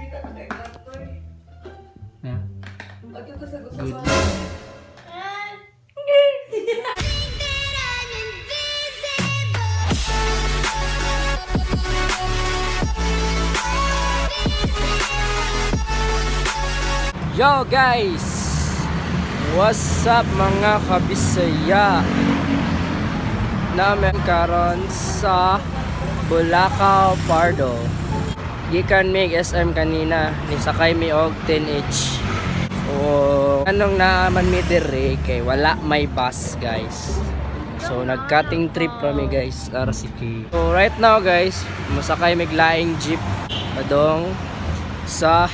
Kita na kay Gatoy. Yeah. Adto ta sa gusto Good. ko. That I'm invisible. Yo guys! What's up, mga kabisaya? Namin karon sa Bulacau Pardo. Gikan mig SM kanina, nisakay mi og 10H. So, anong naaman mi diri kay wala may bus, guys. So, nag-cutting trip kami, guys, RCK. So, right now guys, masakay mig laing jeep padong sa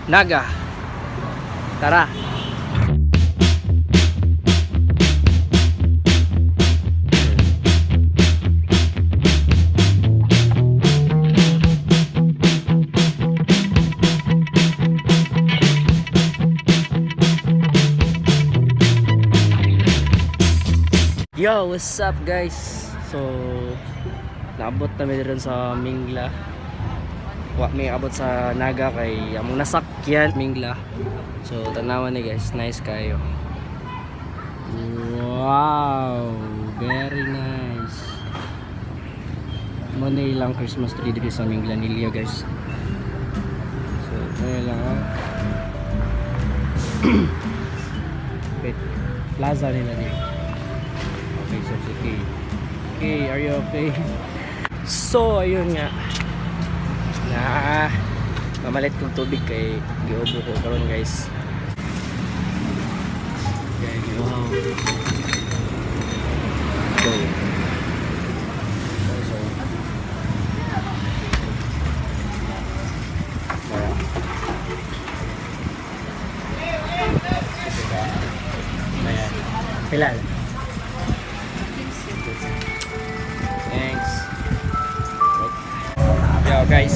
Naga. Tara. Yo, what's up guys? So, naabot na rin sa Mingla. Wa may abot sa Naga kay among nasakyan Mingla. So tanawan ni guys, nice kayo. Wow, very nice. Mo na ilang Christmas tree diri sa Mingla nilya, guys. So, mo lang oh. Wait, plaza nila dito. Okay, so sige. Okay, are you okay? So, ayun nga na mamalit kong tubig kay giubo ko karon, guys. Okay, wow. Go. So, Maya. Maya. Pila? Thanks. Yo guys,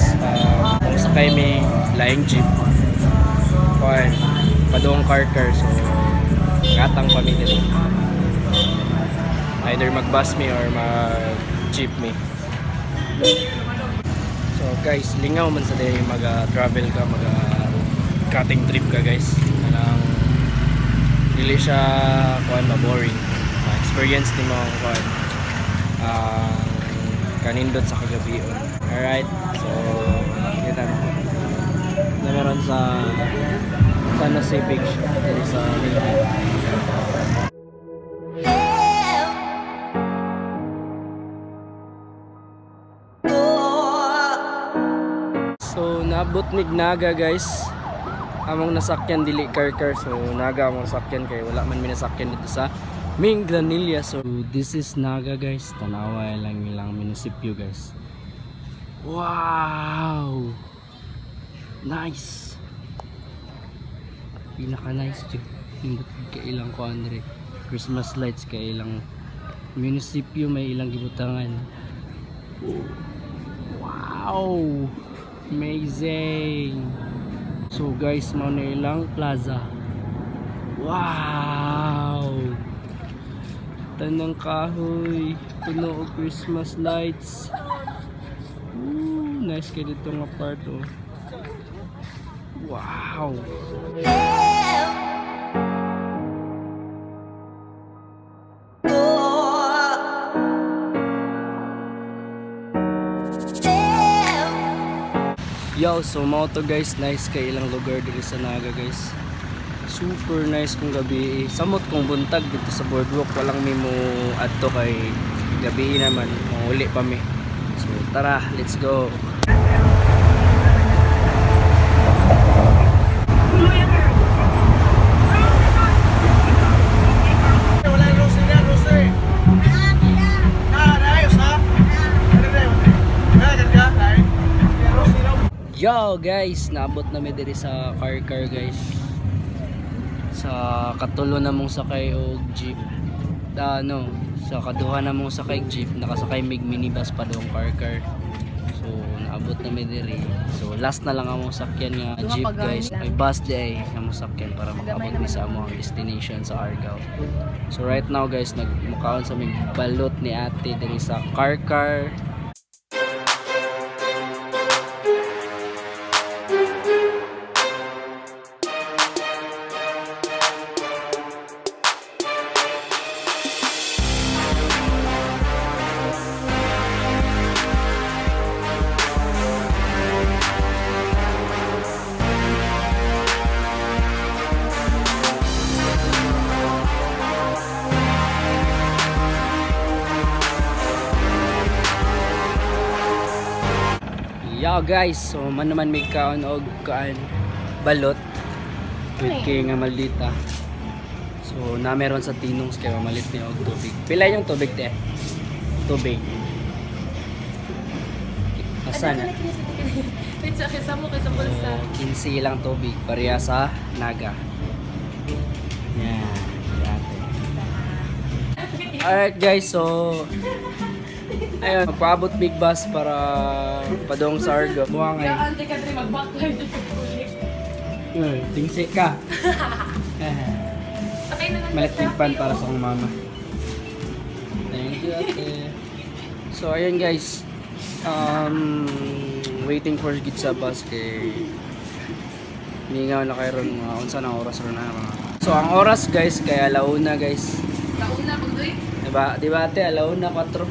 sakay may laing jeep. Kuan, padung Carcar, so gatang pa mi diri. Either mag-bus mi or mag-jeep mi. So guys, lingaw man sa day mag-travel ka, mag cutting trip ka, guys. Kanang dili siya kuan ma boring. Ma-experience nimo ang kuan ang kanindot sa kagabi. Alright, so kita na. Na meron sa San Jose Beach dito sa Leyte. So naabot mig Naga, guys. Among nasakyan dili car car, so Naga among nasakyan kay wala man mi nasakyan dito sa Minglanilla. So this is Naga, guys. Tanawa lang ilang munisipyo, guys. Wow! Nice. Pinaka nice jud. Nindot kay ilang kuan diri. Christmas lights kay ilang munisipyo may ilang gibutangan. Wow! Amazing! So guys, mao na ilang plaza. Wow! Tanang kahoy, puno og Christmas lights. Ooh, nice kay dito nga part oh. Wow! Yo, so mao to guys, nice kay ilang lugar diri sa Naga, guys. Super nice kung gabi. Samot kung buntag dito sa boardwalk, walang mi mo adto kay gabi naman, manguli pa mi. So tara, let's go. Wala yung Rosy na, Rosy. Ah, naayos ha? Ano na yun? Nalagan ka? Ay, Rosy na. Yo guys, naabot na mi diri sa car car, guys. Sa katulo na mong sakay og jeep. Ah, no, sa kaduha na mong sakay og jeep, nakasakay mig minibus pa doong car car. So naabot na mi diri. So last na lang among sakyan nga jeep, guys. May bus di ay among sakyan para makaabot mi sa among destination sa Argao. So right now guys, nagmukaon sa mig balot ni ate diri sa car car. Yeah guys, so man naman may kaon og kaan balot with kay nga maldita. So na meron sa Tinongs kay mamalit ni og tubig. Pila yung tubig te? Tubig. Asa na? Wait, sa akin, samo kay sa bulsa. So, 15 lang tubig pareha sa Naga. Yan, dati. Alright guys, so ayun, magpaabot big bus para padong sa Argo. Buha ngayon. Ante ka rin mag-backline dito ulit. Tingsi ka. Sakay na lang Malit sa pan Shopee, para oh. sa akong mama. Thank you, ate. So, ayun guys. Waiting for gid sa bus kay Mingaw na kayo ron mga unsa na oras ron na mga. So, ang oras guys kay alauna guys. Kauna, pagdoy. Diba? Diba ate, alauna 4.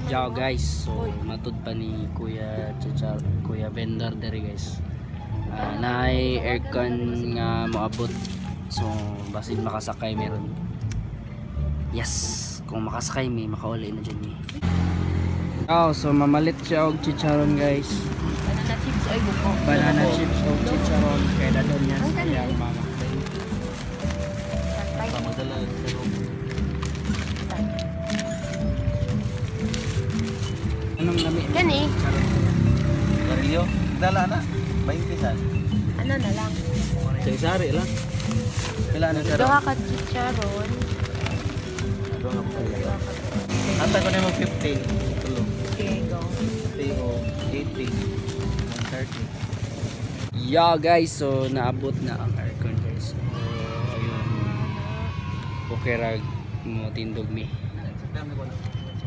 Ciao guys. So, matud pa ni Kuya Chichar, Kuya Vendor dere guys. Naay aircon nga moabot. So, basin makasakay meron. Yes, kung makasakay may makauli na dyan eh. Oh, so mamalit siya og chicharon guys. Banana chips ay buko. Banana chips og chicharon kay dadon niya sa iyang mama. Anong lami? Kani? Chicharon. Garilyo, dala na. 20 san. Ano na lang? Sa isari lang. Pila na siya? Duha ka chicharon. Ata ko na mo 15. Tulo. Okay, go. 50 o 80. 130. Yeah guys, so naabot na ang aircon guys. So ayun. Okay ra mo tindog mi.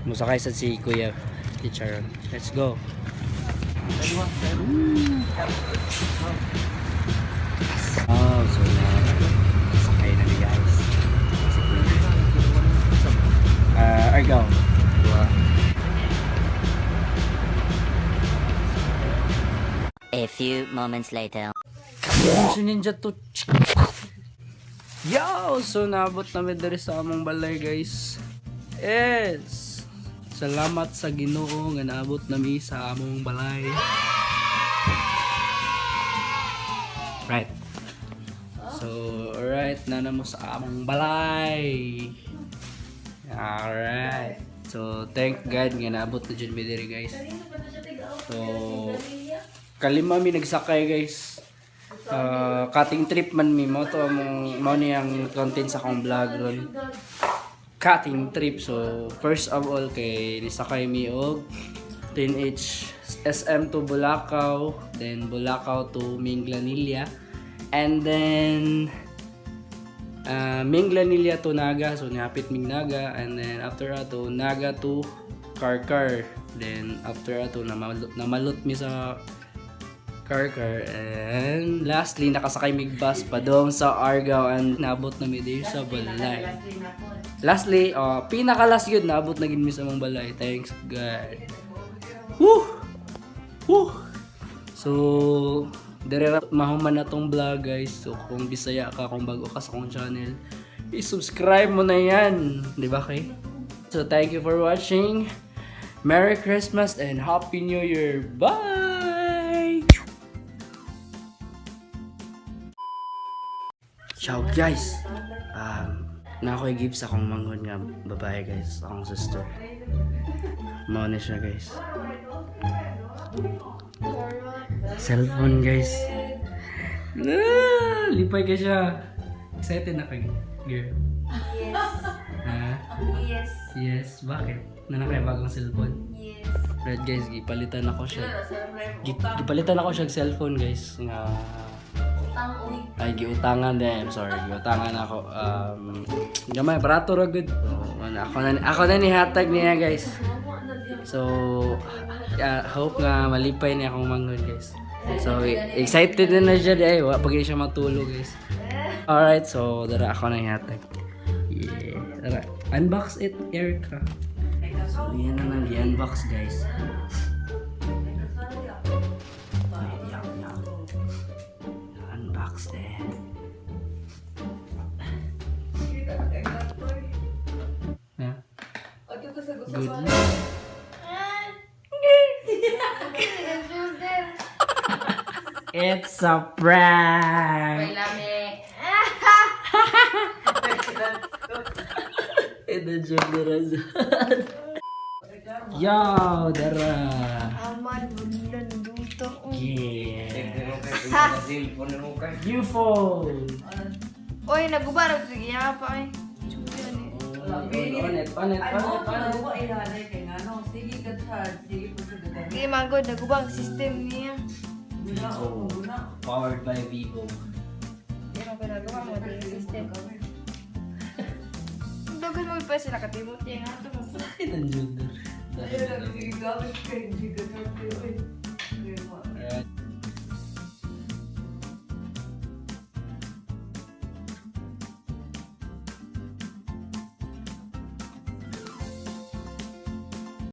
Musakay sa si Kuya Chicharon. Let's go. Oh, so na sakay na ni guys. Si Kuya. Argao. Dua. A few moments later. Si Ninja to. Yo! So, naabot namin diri sa among balay, guys. Yes! Salamat sa Ginoo nga naabot nami sa among balay. Right. So, alright, nana mo sa among balay. Alright. So, thank God nga naabot na dyan mi diri, guys. So, kalima mi nagsakay, guys. Cutting trip man mi mo to among mo ni ang content sa akong vlog ron. Cutting trip. So, first of all kay nisakay mi og 10H SM to Bulacau, then Bulacau to Minglanilla, and then Minglanilla to Naga, so nihapit mig Naga, and then after ato Naga to Karkar, then after ato namalot mi sa Karkar, and lastly nakasakay mig bus padong sa Argao and naabot na mi diri sa balay. Lastly, pinaka last yun, naabot na gid mi sa among balay. Thanks God. Woo! Woo! So, dire ra mahuman na tong vlog guys. So, kung Bisaya ka, kung bago ka sa akong channel, i-subscribe mo na yan. Di ba, kay? So, thank you for watching. Merry Christmas and Happy New Year. Bye! Ciao guys! Na ako'y give sa akong manghod nga babae guys, akong sister. Mao na siya guys. Cellphone guys. Ah, lipay ka siya. Excited na kayo, girl. Yes. Ha? Yes. Yes, bakit? Na kayo bagong cellphone? Yes. Right guys, gipalitan ako siya. Gipalitan ako siya og cellphone guys nga Utang uy. ay giutangan din. I'm sorry, giutangan ako. Gamay barato ra gud. So, ano, ako na nihatag niya guys. So, hope nga malipay niya akong manghod guys. So, excited na na siya di wa pag siya matulog guys. Alright, so dara ako na ihatag. Yeah. Tara, unbox it, Erica. So, yan na nang i-unbox guys. Ay, yaw, yaw. Unbox it. Yeah. Good. It's a prank! May lami. Ito joke ni Rosa. Yo, dara. Aman, bulan duto. Yeah. New phone. Oy, nagubar ako sige pa ay. Tsuya ni. On it, on it, on it, on it. Di manggod nagubang system niya. Vivo. Powered by Vivo. Di man ko nagawa mo di system. Dagan mo pa sila katimot niya nga to. Sakit ang joke.